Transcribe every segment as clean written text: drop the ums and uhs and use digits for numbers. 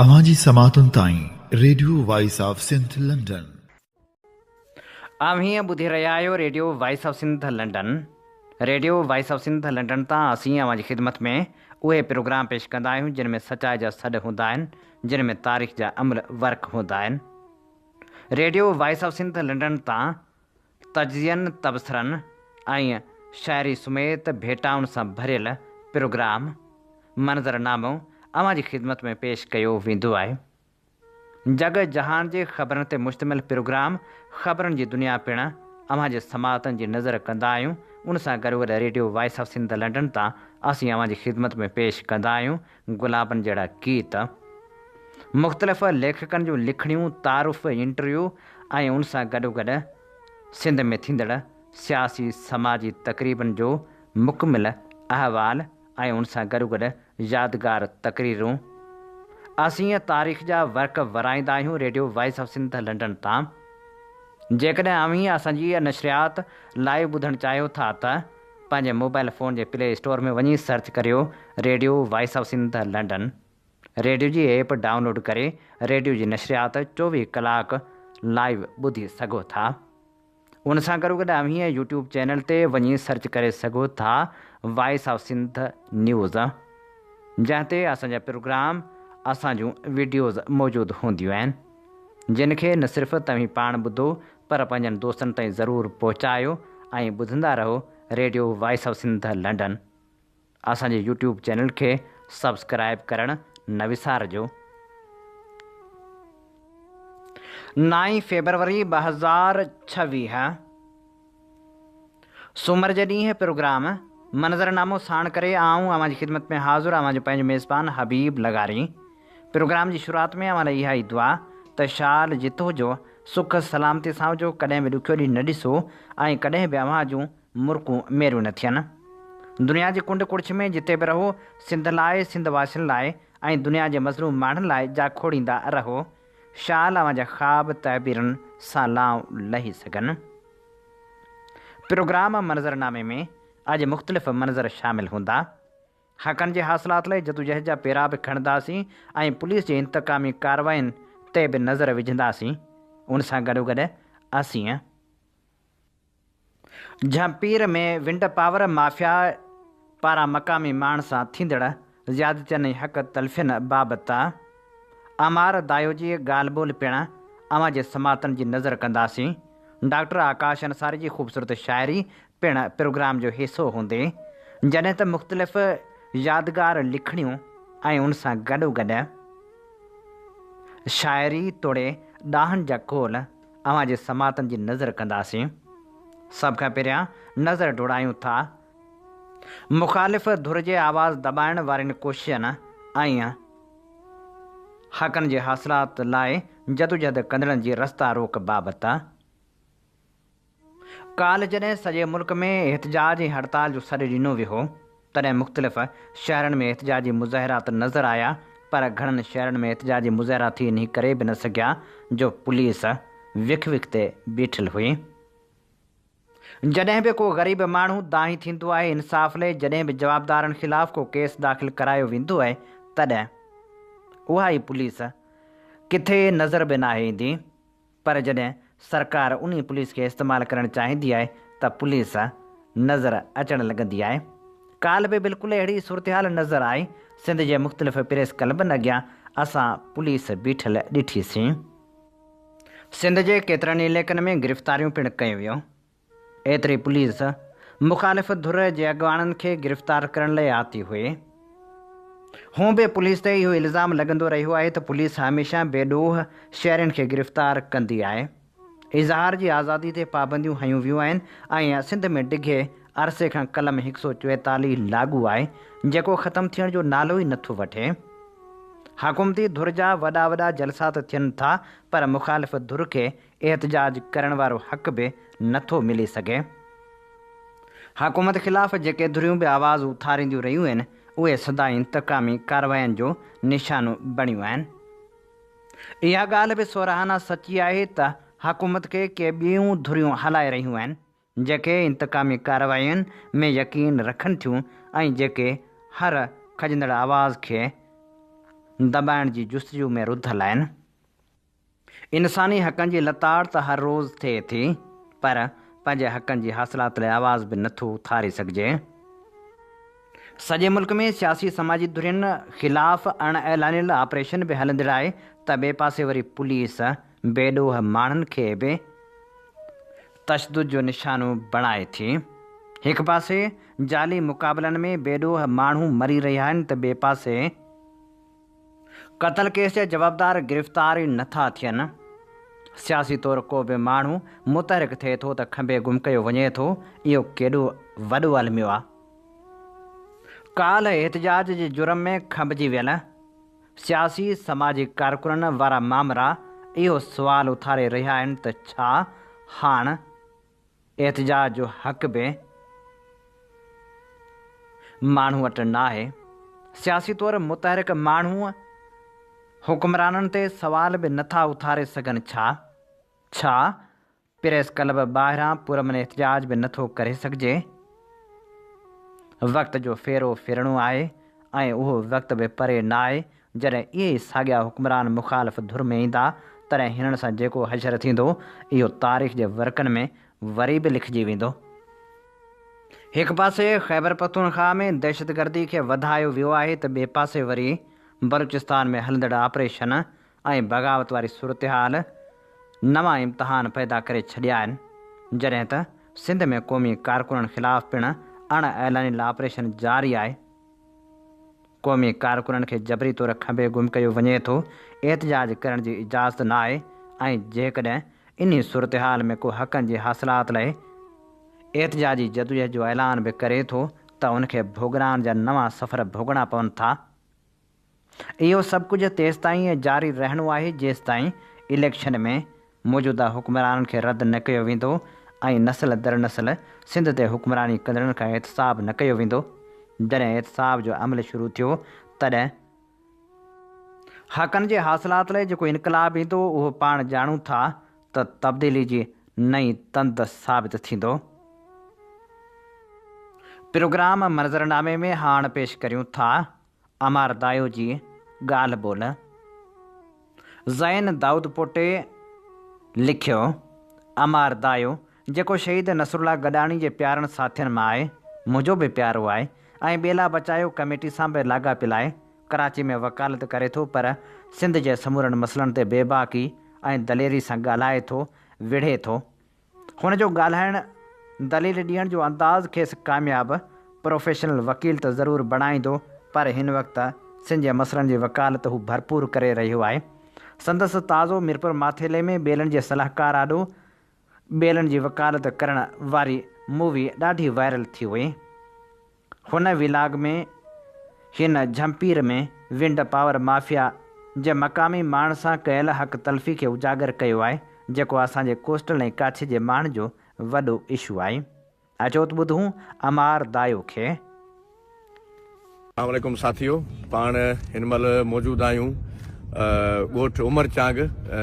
اوهان جي سماعتن تائين radio voice of Sindh London. اوهين ٻڌي رهيا آهيو radio voice of Sindh London. Radio voice of Sindh London تان اسين اوهان جي خدمت ۾ اهي پروگرام پيش ڪندا آهيون جن ۾ سچائي جا سڏ هوندا آهن جن ۾ تاريخ جا املهه ورق هوندا آهن. Radio voice of Sindh London تان تجزين، تبصرن ۽ شاعري سميت ڀيٽائن سان ڀريل پروگرام منظرنامو اوهان جي خدمت ۾ پيش ڪيو ويندو آهي. جڳ جهان جي خبرن تي مشتمل پروگرام خبرن جي دنيا پڻ اوهان جي سماعتن جي نظر ڪندا آهيون. ان سان گڏوگڏ radio voice of Sindh London تان اسين اوهان جي خدمت ۾ پيش ڪندا آهيون گلابن جهڙا گيت، مختلف ليکڪن جون لکڻيون، تعارف، انٽرويو ۽ ان سان گڏوگڏ سنڌ ۾ ٿيندڙ سياسي سماجي تقريبن جو مڪمل احوال ۽ ان سان گڏوگڏ يادگار تقريرون. اسين تاريخ جا ورق ورائيندا آهيون radio voice of Sindh London تان. جيڪڏهن اوهين اسان جي نشريات لائيو ٻڌڻ چاهيو ٿا ته. پنهنجي موبائل فون جي پلي اسٽور ۾ وڃي سرچ ڪريو radio voice of Sindh London radio جي ايپ ڊائونلوڊ ڪري ريڊيو جي نشريات 24 ڪلاڪ لائيو ٻڌي سگهو ٿا. ان سان گڏوگڏ اوهين يوٽيوب چينل تي وڃي سرچ ڪري سگهو ٿا وائس آف سنڌ نيوز جنهن تي اسان جا پروگرام اسان جون وڊيوز موجود هونديون آهن جن کي نه صرف توهين پاڻ ٻڌو پر پنهنجن دوستن تائين ضرور پهچايو ۽ ٻڌندا رهو radio voice of Sindh London. اسان جي يوٽيوب چينل کي سبسڪرائيب ڪرڻ نه وسارجو. نائين فيبروري 2026 سومر جي ڏينهن پروگرام منظرنامو ساڻ ڪري آئون اوهان جي خدمت ۾ حاضر اوهان جو پنهنجو ميزبان حبيب لغاري. پروگرام جي شروعات ۾ اوهان لاء اها ئي دعا ته شال جت هجو سک سلامتي سان هجو ڪڏهن به ڏکيو ڏينهن نه ڏسو ۽ ڪڏهن به اوهان جون مرڪون ميريون نه ٿين. دنيا جي ڪنڊ ڪڙڇ ۾ جتي به رهو سنڌ لاء سنڌ واسين لاء ۽ دنيا جي مظلوم ماڻهن لاء جاکوڙيندا رهو. شال اوهان جا خواب تعبيرن سان لانء لهي سگهن. پروگرام منظرنامي ۾ اڄ مختلف منظر شامل هوندا. حقن جي حاصلات لاء جدوجهد جا پيرا به کڻنداسين ۽ پوليس جي انتقامي ڪاررواين تي به نظر وجهنداسين. ان سان گڏوگڏ اسين. جهمپير ۾ ونڊ پاور مافيا پاران مقامي ماڻهن سان ٿيندڙ زيادتين ۽ حق تلفين بابت امار دايو جي ڳالهه ٻولهه پڻ اوهان جي سماعتن جي نظر ڪنداسين. ڊاڪٽر آڪاش انصاري جي خوبصورت شاعري پڻ پروگرام جو حصو هوندي، جڏهن ته مختلف يادگار لکڻيون ۽ ان سان گڏوگڏ شاعري توڙي ڏاهن جا قول اوهان جي سماعتن جي نظر ڪنداسين. سڀ کان پهريان نظر ڊوڙايون ٿا مخالف ڌر جي آواز دٻائڻ وارين ڪوششن ۽ حقن جي حاصلات لاء جدوجهد ڪندڙن جي رستا روڪ بابت. ڪالهه جڏهن سڄي ملڪ ۾ احتجاج ۽ هڙتال جو سڏ ڏنو ويو هو، تڏهن مختلف شهرن ۾ احتجاجي مظاهرا ته نظر آيا پر گهڻن شهرن ۾ احتجاجي مظاهرا ٿي انهي ڪري به نه سگهيا جو پوليس وک وک تي بيٺل هئي. جڏهن به ڪو غريب ماڻهو دانهين ٿيندو آهي انصاف لئي جڏهن به جوابدارن خلاف ڪو ڪيس داخل ڪرايو ويندو آهي تڏهن اها ئي پوليس ڪٿي نظر به ناهي ايندي. پر جڏهن سرڪار انهي پوليس کي استعمال ڪرڻ چاهيندي آهي ته پوليس نظر اچڻ لڳندي آهي. ڪالهه به بلڪل اهڙي ئي صورتحال نظر آئي، سنڌ جي مختلف پريس ڪلبن اڳيان اسان پوليس بيٺل ڏٺي سين. سنڌ جي ڪيترن ئي علائقن ۾ گرفتاريون پڻ ڪيون ويون. ايتري پوليس مخالف ڌر جي اڳواڻن کي گرفتار ڪرڻ لاء آتي هئي. هونء به پوليس تي اهو الزام لڳندو رهيو آهي ته پوليس هميشه بي ڏوهه شهرين کي گرفتار ڪندي آهي. اظهار جي آزادي تي پابنديون هنيون ويون آهن ۽ سنڌ ۾ ڊگهي عرصي کان قلم 144 لاڳو آهي جيڪو ختم ٿيڻ جو نالو ئي نٿو وٺي. حڪومتي ڌر جا وڏا وڏا جلسا ته ٿين ٿا پر مخالف ڌر کي احتجاج ڪرڻ وارو حق به نه ٿو ملي سگهي. حڪومت خلاف جيڪي ڌريون به آواز اٿارينديون رهيون آهن، اهي سدائين انتقامي ڪاررواين جو نشانو بڻيون آهن. اها ڳالهه به سوراهانه سچي آهي ته حڪومت کي ڪي ٻيون ڌريون هلائي رهيون آهن، جيڪي انتقامي ڪاررواين ۾ يقين رکن ٿيون ۽ جيڪي هر کڄندڙ آواز کي دٻائڻ جي جستجو ۾ رڌل آهن. انساني حقن جي لتاڙ ته هر روز ٿئي ٿي پر پنهنجي حقن جي حاصلات لاء آواز به نٿو اٿاري سگهجي. سڄي ملڪ ۾ سياسي سماجي ڌرين خلاف اڻ اعلانيل آپريشن به هلندڙ آهي ته ٻئي پاسي وري پوليس بيڏوهه ماڻهن کي به تشدد جو نشانو بڻائي ٿي. هڪ پاسي جعلي مقابلن ۾ بيڏوهه ماڻهو مري رهيا آهن ته ٻئي پاسي قتل ڪيس جا جوابدار گرفتار ئي نه ٿا ٿين. سياسي طور ڪو به ماڻهو متحرڪ ٿئي ٿو ته کنڀي گم ڪيو وڃي ٿو، اهو ڪيڏو وڏو الميو آ. ڪالهه احتجاج جي جرم ۾ کنڀجي ويل سياسي سماجي ڪارڪنن وارا مامرا اهو سوال اٿاري رهيا آهن ته ڇا هاڻ احتجاج جو حق به ماڻهو وٽ ناهي. سياسي طور متحرڪ ماڻهو حڪمرانن تي سوال به نٿا اٿاري سگهن ڇا؟ ڇا پريس ڪلب ٻاهران پرامن احتجاج به نٿو ڪري سگهجي؟ وقت جو ڦيرو ڦرڻو آهي ۽ اهو وقت به پري ناهي جڏهن اهي ئي ساڳيا حڪمران مخالف ڌر ۾ ايندا، تڏهن هنن سان جيڪو حشر ٿيندو، اهو تاريخ جي ورقن ۾ وري به لکجي ويندو. هڪ پاسي خيبرپختونخواهه ۾ دهشتگردي کي وڌايو ويو آهي ته ٻئي پاسي وري بلوچستان ۾ هلندڙ آپريشن ۽ بغاوت واري صورتحال نوان امتحان پيدا ڪري ڇڏيا آهن، جڏهن ته سنڌ ۾ قومي ڪارڪنن خلاف پڻ اڻ اعلانيل آپريشن جاري آهي. قومي ڪارڪنن کي جبري طور کنڀي گم ڪيو وڃي ٿو، احتجاج ڪرڻ جي اجازت نه آهي ۽ جيڪڏهن انهي صورتحال ۾ ڪو حقن جي حاصلات لاء احتجاجي جدوجهد جو اعلان به ڪري ٿو ته ان کي ڀوڳنائن جا نوان سفر ڀوڳڻا پون ٿا. اهو سڀ ڪجهه تيستائين جاري رهڻو آهي جيستائين اليڪشن ۾ موجوده حڪمرانن کي رد نه ڪيو ويندو ۽ نسل در نسل سنڌ تي حڪمراني ڪندڙن کان احتساب نه ڪيو ويندو. جڏهن احتساب جو عمل شروع ٿيو تڏهن حقن جي حاصلات لاء جيڪو انقلاب ايندو اهو پاڻ ڄاڻون ٿا ته تبديلي جي نئين تند ثابت ٿيندو. پروگرام منظرنامي ۾ هاڻ پيش ڪريون ٿا امار دايو جي ڳالهه ٻولهه. زين دائود پوٽي لکيو، امار دايو جيڪو شهيد نصرالله گڏاڻي جي پيارن ساٿين مان آهي، منهنجو به پيارو آهي ۽ ٻيلا بچايو ڪميٽي سان به لاڳاپيل آهي، ڪراچي ۾ وڪالت ڪري ٿو پر سنڌ جي سمورن مسئلن تي بيباڪي ۽ دليري سان ڳالهائي ٿو، وڙهي ٿو. هن جو ڳالهائڻ، دليل ڏيڻ جو انداز کيس ڪامياب پروفيشنل وڪيل ته ضرور بڻائيندو پر هن وقت سنڌ جي مسئلن جي وڪالت هو ڀرپور ڪري رهيو آهي. سندس تازو ميرپور ماٿيلي ۾ ٻيلن جي صلاحڪار آڏو ٻيلن جي وڪالت ڪرڻ واري مووي ڏاڍي وائرل ٿي هئي. هن ولاگ ۾ هن جهمپير ۾ ونڊ پاور مافيا جي مقامي ماڻهن سان ڪيل حق تلفي کي اجاگر ڪيو آهي جيڪو اسان جي ڪوسٽل ۽ ڪاڇي جي ماڻهن جو وڏو اشو آهي. اچو ته ٻڌون امار دايو کي. السلام عليڪم ساٿيو پاڻ هن مهل موجود آهيون ڳوٺ عمر چانگ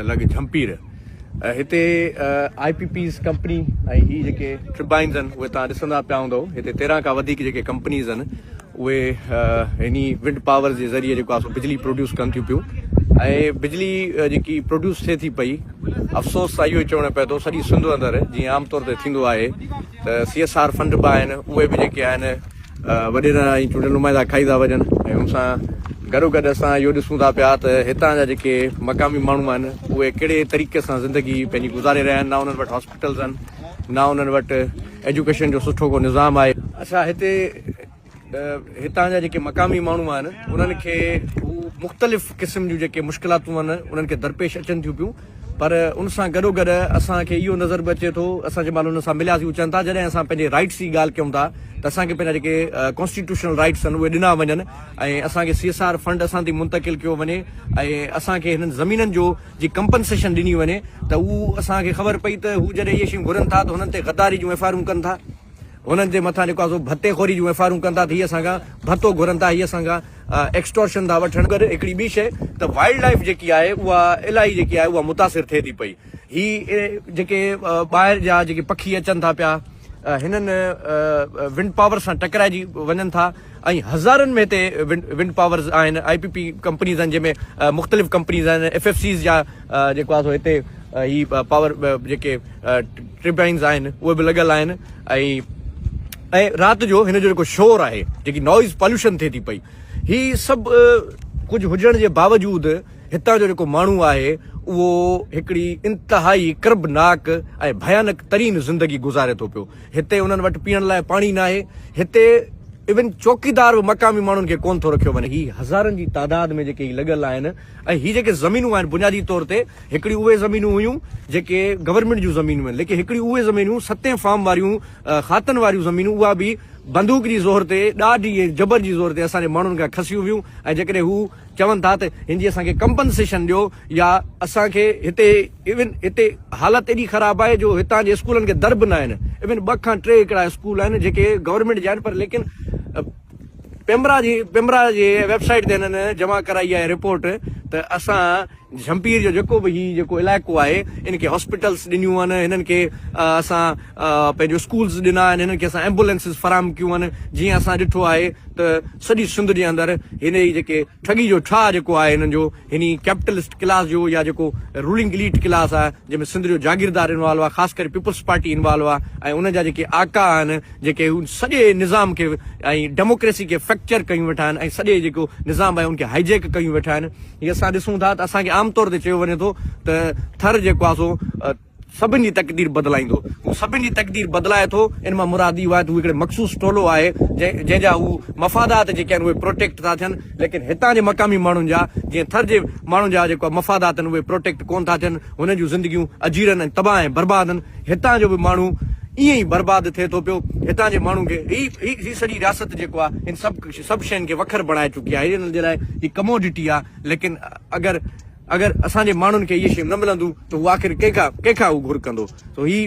لڳ جھمپير هتي آء پي پيز ڪمپني ۽ هي جيڪي ٽربائنز آهن اهي توهان ڏسندا پيا هوندو هتي 13 کان وڌيڪ جيڪي ڪمپنيز آهن اهي انهي ونڊ پاور جي ذريعي جيڪو آهي سو بجلي پروڊيوس ڪن ٿيون پيون ۽ بجلي جيڪي پروڊيوس ٿئي ٿي پئي افسوس سان اهو ئي چوڻو پئي ٿو سڄي سنڌ اندر جيئن عام طور تي ٿيندو آهي ته سي ايس آر فنڊ به آهن اهي به جيڪي آهن وڏيرا ۽ چونڊيل نمائندا کائي ٿا وڃن ۽ ان سان گڏو گڏ اسان اهو ڏسون ٿا پيا ته هتان جا جيڪي مقامي ماڻهو آهن اهي ڪهڙي طريقي سان زندگي پنهنجي گذاري رهيا آهن نه انهن وٽ هاسپيٽلز آهن نه انهن وٽ ايجوڪيشن جو سٺو ڪو نظام آهي. اڇا هتي هتان جا جيڪي مقامي ماڻهو آهن انهن کي هو مختلف قسم جون جيڪي مشڪلاتون آهن انهن کي درپيش اچن ٿيون پيون پر ان سان گڏو گڏ اسان کي اهو نظر به اچي ٿو اسان جنهن مهل انهن سان ملياسين هو چون ٿا جڏهن اسان پنهنجي رائٽس جي ڳالهه ڪيون ٿا ته اسان کي پنهنجا جيڪي ڪانسٽيٽيوشنل رائٽس آهن اهي ڏنا وڃن ۽ اسان کي سي ايس آر فنڊ اسان تي منتقل ڪيو وڃي ۽ اسان کي هنن زمينن جو جي ڪمپنسيشن ڏني وڃي ته هو اسان کي خبر پئي ته هو جڏهن اهي شيون گهرن ٿا ته هنن تي غداري جون ايف I آرون ڪن ٿا هنن جي مٿان جيڪو آهي سو ڀتي خوري جون ايف I آرون ڪن ٿا ته هي اسان کان ڀتو گهرن ٿا هي اسان کان ايڪسٽورشن ٿا وٺن. گڏ هڪڙي ٻي شيء ته وائلڊ لائيف جيڪي آهي اها الاهي جيڪي آهي اها متاثر ٿئي ٿي پئي. هي جيڪي ٻاهر جا جيڪي پکي اچن ٿا پيا هنن ونڊ پاور سان ٽڪرائجي وڃن ٿا ۽ هزارن ۾ هتي ونڊ پاورز آهن آء پي پي ڪمپنيز آهن جنهن ۾ مختلف ڪمپنيز آهن ايف ايف سيز جا جيڪو آهي سو هتي هي پاور جيڪي ٽربائنز آهن اهي به لڳل آهن ۽ ۽ رات جو هن جو جيڪو شور آهي جيڪي نوائز پاليوشن ٿئي ٿي پئي هي سڀ ڪجهه هجڻ جي باوجود هتان جو جيڪو ماڻهو آهي اهو هڪڙي انتهائي ڪربناڪ ۽ ڀيانڪ ترين زندگي گذاري ٿو پيو. هتي انهن وٽ پيئڻ لاء پاڻي ناهي. هتي ايون چوڪيدار به مقامي ماڻهن کي ڪونه ٿو رکيو وڃي. هي هزارن جي تعداد ۾ جيڪي هي لڳل آهن ۽ هي جيڪي زمينون آهن بنيادي طور تي هڪڙيون اهي زمينون هيون جيڪي گورنمينٽ جون زمينون آهن ليڪن هڪڙيون اهي زمينون ستين فارم واريون کاتن واريون زمينون اها به بندوق جي زور تي ڏاڍ ۽ جبر جي زور تي اسان جي ماڻهن کان کسيون ويون ۽ جيڪڏهن هو چون ٿا ته هن جي اسان کي ڪمپنسيشن ڏيو يا اسان کي هتي ايون هتي حالت ايڏي خراب آهي جو هتان جي اسڪولن کي در به نه آهن ايون ٻه کان ٽي هڪڙا اسڪول آهن جيڪي گورنمينٽ جا آهن پر ليڪن پيمرا جي پيمرا جي ويب سائيٽ تي هنن جمع ڪرائي آهي رپورٽ ته اسان جھمپير جو جيڪو به هي جيڪو علائقو آهي ان کي هاسپيٽلس ڏنيون آهن هنن کي اسان پنهنجو اسڪولز ڏنا آهن هنن کي اسان ايمبولينسز فراهم ڪيون آهن جيئن اسان ڏٺو آهي ته سڄي سنڌ جي اندر هن جي جيڪي ٺڳي جو ٺاهه جيڪو آهي هنن جو هن ڪيپٽلسٽ ڪلاس جو يا جيڪو رولنگ اليٽ ڪلاس آهي جنهن ۾ سنڌ جو جاگيردار انوالو آهي خاص ڪري پيپلز پارٽي انوالو آهي ۽ ان جا جيڪي آقا آهن جيڪي هو سڄي نظام کي ۽ ڊيموڪريسي کي فيڪچر ڪيون ويٺا آهن ۽ سڄي جيڪو نظام آهي ان کي هائيجيڪ ڪيون ويٺا آهن هي اسان ڏسون ٿا ته اسان کي عام طور تي چيو وڃي ٿو ته ٿر جيڪو آهي سو سڀن جي تقدير بدلائيندو. هو سڀن جي تقدير بدلائي ٿو، ان مان مراد اهو آهي ته هو هڪڙي مخصوص ٽولو آهي، جنهن جا هو مفادات جيڪي آهن اهي پروٽيڪٽ ٿا ٿين، ليڪن هتان جي مقامي ماڻهن جا جيئن ٿر جي ماڻهن جا جيڪو مفادات آهن اهي پروٽيڪٽ ڪونه ٿا ٿين، هنن جون زندگيون اجيرن ۽ تباهه ۽ برباد آهن، هتان جو به ماڻهو ائين ئي برباد ٿئي ٿو پيو، هتان جي ماڻهن کي هي هي هي سڄي رياست جيڪو آهي هن سڀ سڀ شين کي وکر بڻائي چڪي آهي، هنن جي لاء هي ڪموڊٽي آهي، ليڪن اگر. اگر اسان جي ماڻهن کي اهي شيون نه ملندون ته هو آخر ڪنهن کان ڪنهن کان هو گهر ڪندو سو هي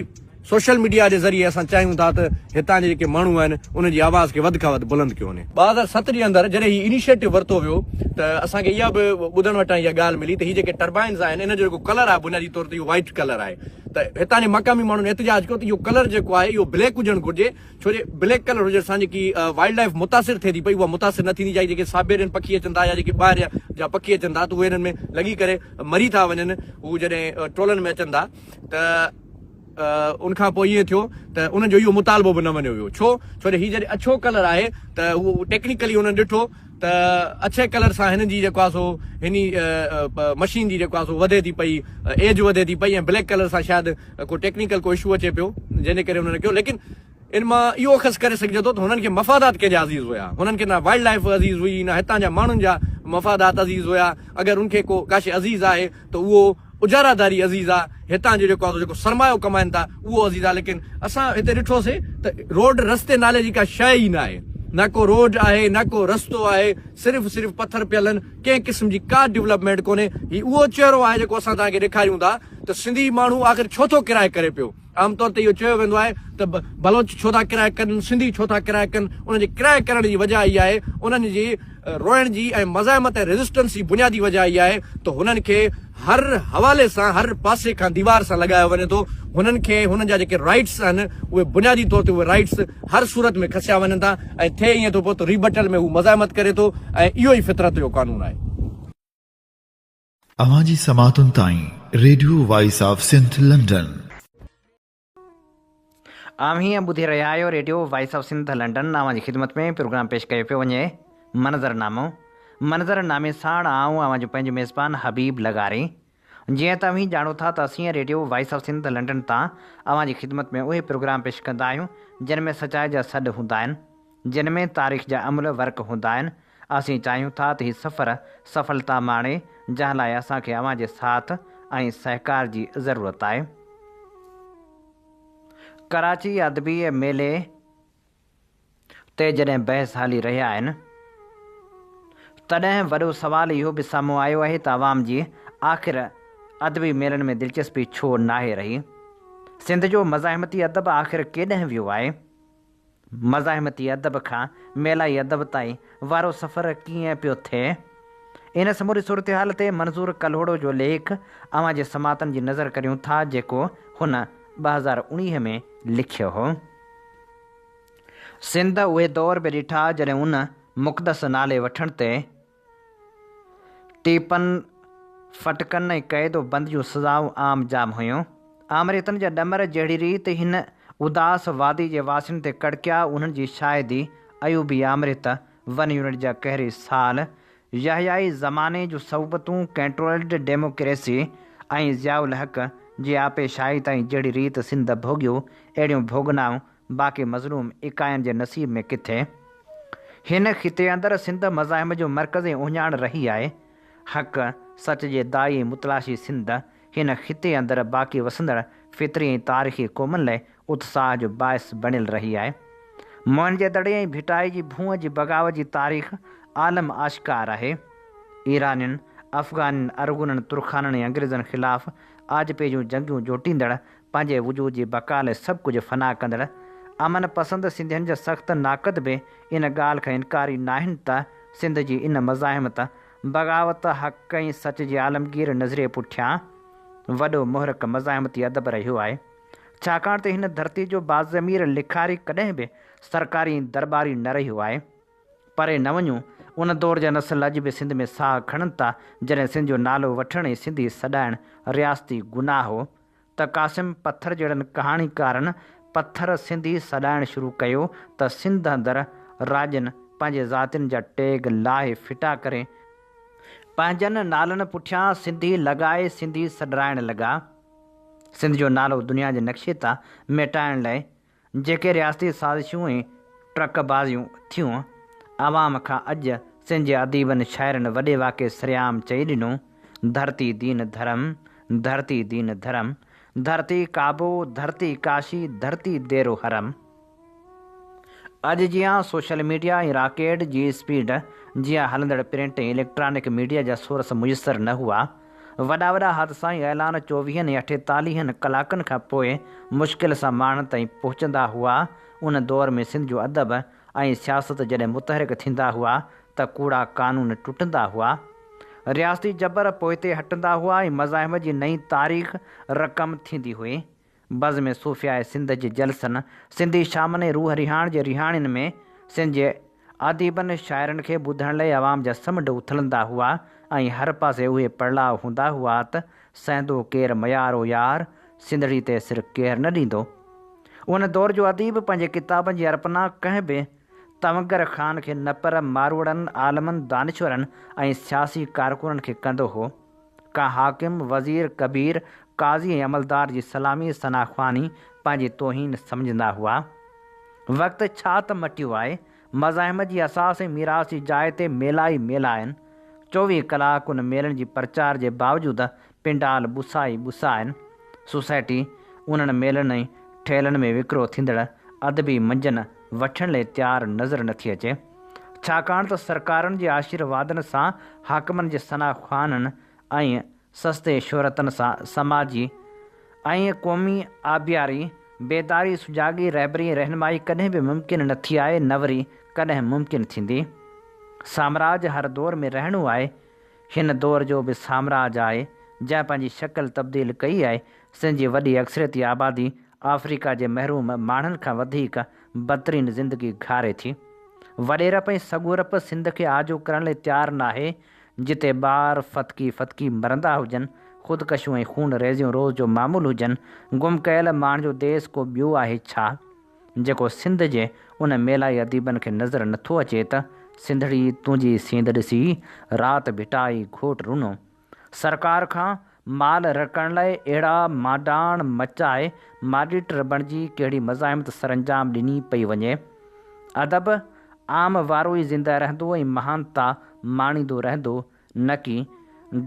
سوشل ميڊيا جي ذريعي اسان چاهيون ٿا ته هتان جي جيڪي ماڻهو آهن انهن جي آواز کي وڌ کان وڌ بلند ڪيو وڃي. 2007 جي اندر جڏهن هي انيشيٽو ورتو ويو ته اسان کي اها به ٻڌڻ وٽان اها ڳالهه ملي ته هي جيڪي ٽربائنز آهن ان جو جيڪو ڪلر آهي بنيادي طور تي اهو وائيٽ ڪلر آهي ته هتان جي مقامي ماڻهن احتجاج ڪيو ته اهو ڪلر جيڪو آهي اهو بليڪ هجڻ گهرجي ڇو جو بليڪ ڪلر هجڻ سان جيڪي وائلڊ لائيف متاثر ٿئي ٿي پئي اها متاثر نه ٿيندي جا جيڪي سائبيرين پکي اچن ٿا يا جيڪي ٻاهر جا پکي اچن ٿا ته اهي انهن ۾ لڳي ڪري مري ٿا وڃن هو جڏهن ٽولن ۾ اچن ٿا ته ان کان پوء ائين ٿيو ته انهن جو اهو مطالبو به نه مڃيو ويو ڇو ڇو جو هي جڏهن اڇو ڪلر آهي ته هو ٽيڪنيڪلي انهن ڏٺو ته اڇي ڪلر سان هنن جي جيڪو آهي سو هني مشين جي جيڪو آهي سو وڌي ٿي پئي ايج وڌي ٿي پئي ۽ بليڪ ڪلر سان شايد ڪو ٽيڪنيڪل ڪو اشو اچي پيو جنهن جي ڪري انهن ڪيو ليڪن ان مان اهو اخذ ڪري سگهجي ٿو ته هنن کي مفادات ڪنهن جا عزيز هيا هنن کي نه وائلڊ لائف عزيز هئي نه هتان جا ماڻهن جا مفادات عزيز هيا اگر ان کي ڪو ڪا شيء عزيز آهي ته اهو اجاره داري عزيز آ هتان جو جيڪو آ جيڪو سرمايو ڪمائن ٿا اهو عزيز آ ليڪن اسان هتي ڏٺوسي ته روڊ رستي نالي جي ڪا شيء ئي نه آهي نه ڪو روڊ آهي نه ڪو رستو آهي صرف صرف پٿر پيل آهن ڪنهن قسم جي ڪا ڊولپمينٽ ڪونهي هي اهو چهرو آهي جيڪو اسان توهان کي ڏيکاريون ٿا ته سنڌي ماڻهو آخر ڇو ٿو ڪرائي ڪري پيو؟ عام طور تي اهو چيو ويندو آهي ته بلوچ ڇو ٿا ڪرائي ڪن، سنڌي ڇو ٿا ڪرائي ڪن، انهن جي ڪرائي ڪرڻ جي وجهه اها آهي، انهن جي روئڻ جي ۽ مزاحمت ۽ ريزسٽنس جي بنيادي وجهه اها آهي ته هنن کي هر حوالي سان هر پاسي کان ديوار سان لڳايو وڃي ٿو، هنن کي هنن جا جيڪي رائيٽس آهن اهي بنيادي طور تي اهي رائيٽس هر صورت ۾ کسيا وڃن ٿا ۽ ٿئي ائين ٿو پيو ته ريبٽل ۾ هو مزاحمت ڪري ٿو ۽ اهو ئي فطرت جو قانون آهي. اوهان جي سماعتن تائين radio voice of Sindh London. اوهين ٻڌي رهيا آهيو radio voice of Sindh London اوهان جي خدمت ۾ پروگرام پيش ڪيو پيو وڃي منظر نامو منظر نامي ساڻ آئون اوهان جو پنهنجو ميزبان حبيب لغاري جيئن ته اوهين ڄاڻو ٿا ته اسين radio voice of Sindh London تان اوهان جي خدمت ۾ اهي پروگرام پيش ڪندا آهيون جن ۾ سچائي جا سڏ هوندا آهن جن ۾ تاريخ جا املهه ورق هوندا آهن، اسين چاهيون ٿا ته هي سفر سڦلتا ماڻي، جنهن لاء اسان کي اوهان جي ساٿ ۽ سهڪار جي ضرورت آهي. ڪراچي ادبي ميلي تي جڏهن بحث هلي رهيا آهن، تڏهن وڏو سوال اهو به سامهون آيو آهي ته عوام جي آخر ادبي ميلن ۾ دلچسپي ڇو ناهي رهي؟ سنڌ جو مزاحمتي ادب آخر ڪيڏانهن ويو آهي؟ مزاحمتي ادب کان ميلائي ادب تائين وارو سفر ڪيئن پيو ٿئي؟ ان سموري صورتحال تي منظور ڪلهوڙو جو ليک اوهان جي سماعتن جي نظر ڪريون ٿا جيڪو هن 2019 ۾ لکيو هو. سنڌ اهي دور به ڏٺا جڏهن ان مقدس نالي وٺڻ تي ٽيپن، ڦٽڪن ۽ قيد و بند جون سزائون عام جام هيون. آمريتن جا ڏمر جهڙي ريت هن اداس وادي جي واسين تي ڪڙڪيا انهن جي شاهدي ايوبي آمريت، ون يونٽ جا قهري سال، يحيائي زماني جون صعوبتون، ڪنٽرولڊ ڊيموڪريسي ۽ ضياء الحق جي آپي شاهي تائين جهڙي ريت سنڌ ڀوڳيو اهڙيون ڀوڳنائون باقي مظلوم اڪاين جي نصيب ۾ ڪٿي؟ هن خطي اندر سنڌ مزاحمت جو مرڪز ۽ اهڃاڻ رهي آهي. حق، سچ جي داعي ۽ متلاشي سنڌ هن خطي اندر باقي وسندڙ فطري ۽ تاريخي قومن لئه اتساهه جو باعث بڻيل رهي آهي. موهن جي دڙي ۽ ڀٽائي جي ڀونء جي بغاوت جي تاريخ عالم آشڪار آهي. ايرانين، افغانين، ارغونن، ترخانن ۽ انگريزن خلاف آجپي جون جنگيون جوٽيندڙ پنهنجي وجود جي بقا لاء سڀ ڪجهه فنا ڪندڙ امن پسند سنڌين جا سخت ناقد به ان ڳالهه کان انڪاري ناهن ته سنڌ جي ان مزاحمت، بغاوت، حق ۽ سچ جي عالمگير نظريي پٺيان وڏو محرڪ مزاحمتي ادب رهيو آهي. ڇاڪاڻ ته هن ڌرتي جو باضمير لکاري ڪڏهن به سرڪاري ۽ درٻاري نه رهيو آهي. پري نه وڃون، ان دور جا نسل اڄ به سنڌ ۾ ساهه کڻن ٿا، جڏهن سنڌ جو نالو وٺڻ ۽ سنڌي سڏائڻ رياستي گناهه هو ته قاسم پٿر جهڙن ڪهاڻيڪارن پٿر سنڌي سڏائڻ شروع ڪيو ته سنڌ اندر راڄن پنهنجي ذاتين جا ٽيگ لاهي ڦٽا ڪري پنهنجن نالن پٺيان سنڌي لڳائي سنڌي سڏرائڻ لڳا. سنڌ جو نالو دنيا جي نقشي تان ميٽائڻ لئه جيڪي رياستي سازشون ۽ ٽرڪ بازيون ٿيون، عوام کان اڄ سنڌ جي اديبن شاعرن وڏي واڪي سرعام چئي ڏنو، ڌرتي دين ڌرم، ڌرتي دين ڌرم، ڌرتي ڪعبو، ڌرتي ڪاشي، ڌرتي ديرو حرم. اڄ جيان سوشل ميڊيا ۽ راڪيٽ جي اسپيڊ جيان هلندڙ پرنٽ ۽ اليڪٽرانڪ ميڊيا جا سورس ميسر نه هئا. وڏا وڏا حادثا ۽ اعلان چوويهن ۽ اٺيتاليهن ڪلاڪن کان پوء مشڪل سان ماڻهن تائين پهچندا هئا. ان دور ۾ سنڌ جو ادب ۽ سياست جڏهن متحرڪ ٿيندا هئا ته ڪوڙا قانون ٽٽندا هئا. رياستي جبر پوئتي هٽندا هئا ۽ مزاحمت جي نئين تاريخ رقم ٿيندي هئي. بزم صوفياء سنڌ جي جلسن، سنڌي شامن ۽ روح رهاڻ جي رهاڻين ۾ سنڌ جي اديبن شاعرن کي ٻڌڻ لئه عوام جا سمنڊ اٿلندا هئا ۽ هر پاسي اهي پڙلاء هوندا هئا ته سهندو ڪير ميار او يار، سنڌڙي تي سر ڪير نه ڏيندو. ان دور جو اديب پنهنجي ڪتابن جي ارپنا ڪنهن به تونگر خان کي نه پر ماروئڙن، عالمن، دانشورن ۽ سياسي ڪارڪنن کي ڪندو هو. ڪا حاڪم، وزير، ڪبير، قاضي ۽ عملدار جي سلامي ثنا خواني پنهنجي توهين سمجهندا هئا. وقت ڇا ته مٽيو آهي. مزاحمت جي اساس ۽ ميراث جي جاء تي ميلا ئي ميلا آهن. 24 ڪلاڪ ان ميلن جي پرچار جي باوجود پنڊال ٻسا ئي ٻسا آهن. سوسائٽي انهن ميلن ۽ ٺيلن ۾ وڪرو ٿيندڙ ادبي منجن وٺڻ لئي تيار نظر نٿي اچي. ڇاڪاڻ ته سرڪارن جي آشيروادن سان حاڪمن جي ثنا خوانن ۽ سستي شهرتن سان سماجي ۽ قومي آبياري، بيداري، سجاڳي، رهبري ۽ رهنمائي ڪڏهن به ممڪن نه ٿي آهي نه وري ڪڏهن ممڪن ٿيندي. سامراج هر دور ۾ رهڻو آهي. هن دور جو به سامراج آهي جنهن پنهنجي شڪل تبديل ڪئي آهي. سنڌ جي وڏي اڪثريتي آبادي آفريڪا جي محروم ماڻهن کان وڌيڪ بدترين زندگي گهاري ٿي. وڏيرپ ۽ سڳورپ سنڌ کي آجو ڪرڻ لئي تيار ناهي، جتي ٻار ڦٿڪي ڦٿڪي مرندا هجن، خودڪشيون ۽ خون ريزيون روز جو معمول هجن، گم ڪيل ماڻهن جو ديس ڪو ٻيو آهي ڇا؟ جيڪو سنڌ جي ان ميلائي اديبن کي نظر نٿو اچي ته سنڌڙي تنهنجي سينڌ ڏسي رات ڀٽائي گهوٽ رنو. سرڪار کان مال رڪڻ لاء اهڙا مانڊاڻ مچائي ماڊيٽر بڻجي ڪهڙي مزاحمت سرانجام ڏني پئي وڃي. ادب عام وارو ئي زنده رهندو ۽ مهانتا ماڻيندو رهندو نه ڪي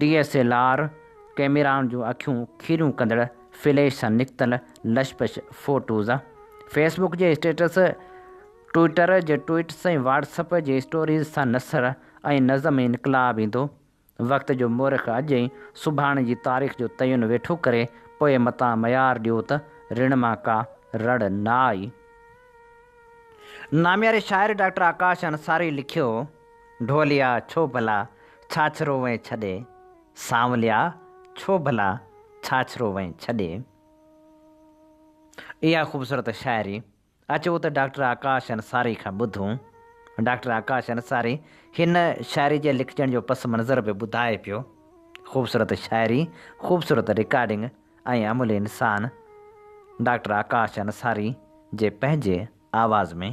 ڊي ايس ايل آر ڪئميرائن جون اکيون کيريون ڪندڙ فليش سان نڪتل لشپش فوٽوز، فيس بڪ جي اسٽيٽس، ٽوئٽر جي ٽوئٽس ۽ واٽس اپ جي اسٽوريز سان نثر ۽ نظم ۽ انقلاب ايندو. وقت جو مورخ اڄ ۽ سڀاڻي جي تاريخ جو تعين ويٺو ڪري، پوء متان ميار ڏيو ته رڻ مان ڪا رڙ نه آئي. نامياري شاعر ڊاڪٽر آڪاش انصاري لکيو، ڍوليا ڇو ڀلا ڇاڇرو وئين ڇڏي، سانوليا ڇو ڀلا ڇاڇرو وئين ڇڏي. اها خوبصورت شاعري. اچو ته ڊاڪٽر آڪاش انصاري کان ٻڌون. ڊاڪٽر آڪاش انصاري هن شاعري جي لکجڻ جو پس منظر به ٻڌائي پيو. خوبصورت شاعري، خوبصورت رڪارڊنگ ۽ املهه انسان ڊاڪٽر آڪاش انصاري جي پنهنجي آواز ۾.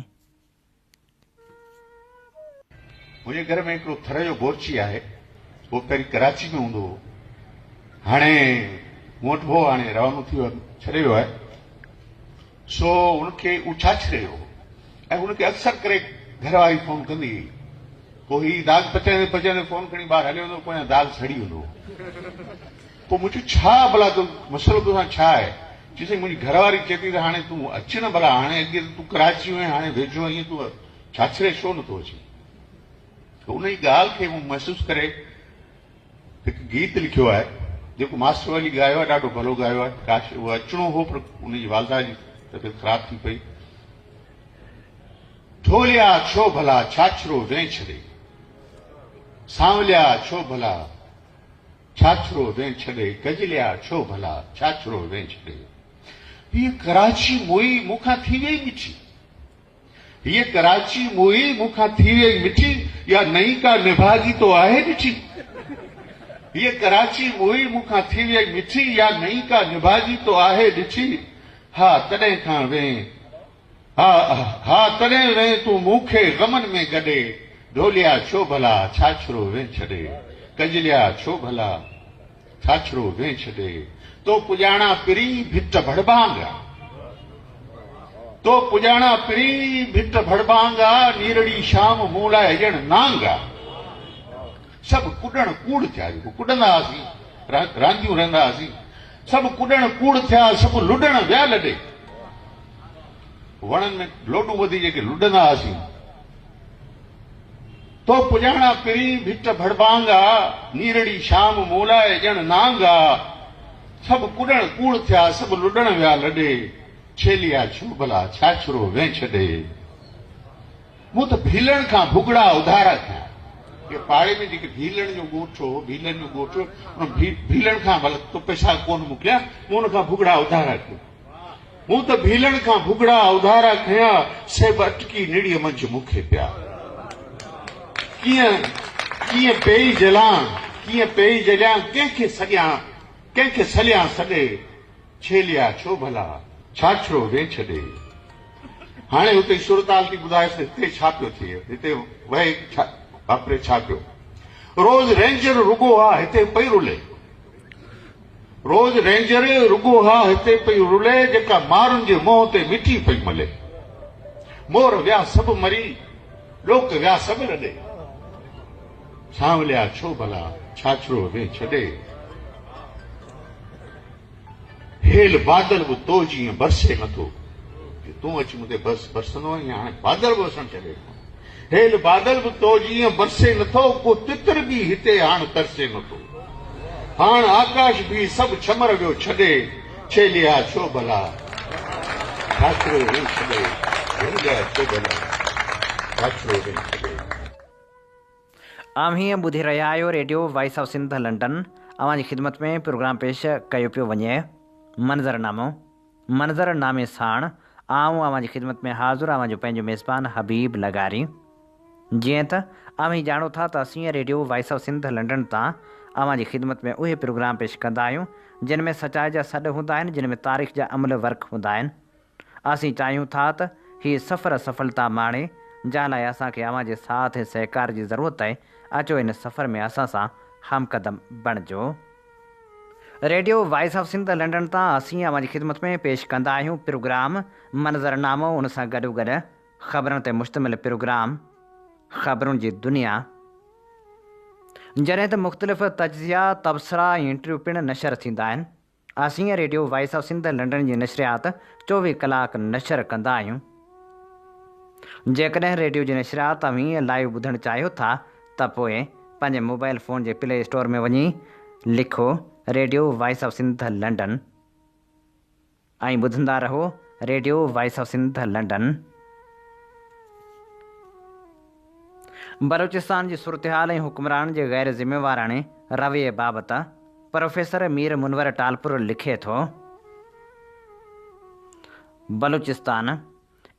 منهنجي گهر ۾ هڪڙو ٿر جو بورچي آهي، اهو پهرين ڪراچي ۾ هوندو هو، هاڻي مون وٽ هو، هاڻي روانو ٿي ويو آهي، ڇڏي ويو آهي. سو هن کي اهو ڇاڇري جو هو ۽ هن کي اڪثر ڪري گهر واري فون ڪندي هئي. پوء هي دال پچائيندي پچائيندي فون کڻي ٻاهر هليو ويندو هو، پويان دال سڙي ويندو هو. پوء مون چيو ڇا ڀلا تو مسئلو توسان ڇا آهي؟ چيو سائين منهنجي گهر واري چئي ٿي ته هاڻي تون اچ نه ڀلا هاڻي اڳي ته تون ڪراچي هئين هاڻي ويجهو آهين تون ڇاڇري ڇو نٿو اچين؟ ته ان جي ڳالهه کي مون محسوس ڪري هڪ گيت لکيو آهي جيڪو ماسٽر ولي ڳايو آهي ڏاڍو ڀلو ڳايو آهي ڪاش اهو اچڻو هو پر ان جي والده جي طبيعت خراب ٿي پئي. ڍوليا ڇو ڀلا ڇاڇرو وين ڇڏي سانوليا ڇو ڀلا ڇاڇرو وين ڇڏي ڪجليا ڇو ڀلا ڇاڇرو وين ڇڏي هيء ڪراچي موئي مون کان ٿي ويئي مٺي هيء ڪراچي موئي مون کان ٿي ويئي مٺي يا نئين ڪا نڀاڳي تو آهي ڏٺي هيء ڪراچي موئي مون کان ٿي ويئي مٺي يا نئين ڪا نڀاڳي تو آهي ڏٺي ها تڏهن کان وين ها ها تڏهن وين تون مون کي غمن ۾ گڏي، ڍوليا ڇو ڀلا ڇاڇرو وين ڇڏي، ڪجليا ڇو ڀلا ڇاڇرو وين ڇڏي، تو پڄاڻا پرين ڀٽ ڀڙڀانگ آ، تو پڄاڻا پرين ڀٽ ڀڙڀانگ آ، نيرڙي شام مون لاء ڄڻ نانگ آ. سڀ ڪڏڻ ڪوڙ ٿيا، جيڪو ڪڏندا هئاسين، رانديون رهندا هئاسين، سڀ ڪڏڻ ڪوڙ ٿيا، سڀ لڏڻ ويا لڏي. وڻن ۾ لوڏون ٻڌي جيڪي لڏندا هئاسين. تو پڄاڻا پرين ڀٽ ڀڙڀانگ آ، نيرڙي شام مون لاء ڄڻ نانگ آ. سڀ ڪڏڻ ڪوڙ ٿيا، سڀ لڏڻ ويا لڏي. ڇيليا ڇو ڀلا ڇاڇرو وين ڇڏي. مون ته ڀيلڻ کان ڀڳڙا اڌارا ٿيا. اهي پاڙي ۾ جيڪي ڀيلڻ جو ڳوٺ هو، ڀيلن جو ڳوٺ، ان ڀيلڻ کان ڀلا تو پئسا ڪونه موڪليا، مون ان کان ڀڳڙا اڌارا ڪيا. مون ته ڀيلڻ کان ڀڳڙا اڌارا کنيا، سي به اٽڪي نڙيء منجهه مون کي پيا. ڪيئن ڪيئن پيئي جلان، ڪيئن پيئي جليان، ڪنهن کي سڏيان، ڪنهن کي سليان سڏي. ڇيليا ڇو ڀلا ڇاڇرو وين ڇڏي. هاڻي هتي صورتحال ٿي ٻڌايس ته هتي ڇا پيو ٿئي، هتي وهي ڇا واپري ڇا پيو. روز رينجر رڳو ها هتي پئي رلي. روز رينجر رڳو ها هتي پئي رلي، جيڪا مارن جي منهن تي مٽي پئي ملي. مور ويا سڀ مري، لوڪ ويا سڀ لڏي. سانوليا ڇو ڀلا ڇاڇرو وين ڇڏي. هيل بادل به تو جيئن برسي نٿو. جي تون اچي مون تي برس برسندو آهين، هاڻي بادل به وسڻ ڇڏي ڏنو. هيل بادل به تو جيئن برسي نٿو، ڪو تتر به هتي هاڻ ترسي نٿو. هاڻ آڪاش به سڀ ڇمر ويو ڇڏي، ڇيليا ڇو ڀلا ڇاڇرو وين ڇڏي، ڍوليا ڇو ڀلا ڇاڇرو وين ڇڏي. اوهين ٻڌي رهيا آهيو radio voice of Sindh London اوهان جي خدمت ۾ پروگرام پيش ڪيو پيو وڃي منظرنامو منظر نامي ساڻ آئون اوهان جي خدمت ۾ حاضر اوهان جو پنهنجو ميزبان حبيب لغاري جيئن ته اوهين ڄاڻو ٿا ته اسين radio voice of Sindh London تان اوهان جي خدمت ۾ اهي پروگرام پيش ڪندا آهيون جن ۾ سچائي جا سڏ هوندا آهن جن ۾ تاريخ جا املهه ورق هوندا آهن اسين چاهيون ٿا ته هي سفر سڦلتا ماڻي، جنهن لاء اسان کي اوهان جي ساٿ ۽ سهڪار جي ضرورت آهي، اچو ان سفر ۾ اسان سان همقدم بڻجو. Radio voice of Sindh London تان اسين اوهان جي خدمت ۾ پيش ڪندا آهيون پروگرام منظرنامو ان سان گڏوگڏ خبرن تي مشتمل پروگرام خبرن جي دنيا جڏهن ته مختلف تجزيا، تبصرا ۽ انٽرويو پڻ نشر ٿيندا آهن. اسين radio voice of Sindh London جي نشريات 24 ڪلاڪ نشر ڪندا آهيون. جيڪڏهن ريڊيو جي نشريات اوهين لائيو ٻڌڻ چاهيو ٿا ته پوء پنهنجي موبائل فون جي پلي اسٽور ۾ وڃي لکو radio voice of Sindh London ۽ ٻڌندا رهو radio voice of Sindh London. Balochistan جي صورتحال ۽ حڪمرانن جي غير ذميواراڻي رويي بابت پروفيسر مير منور ٽالپر لکي ٿو، بلوچستان،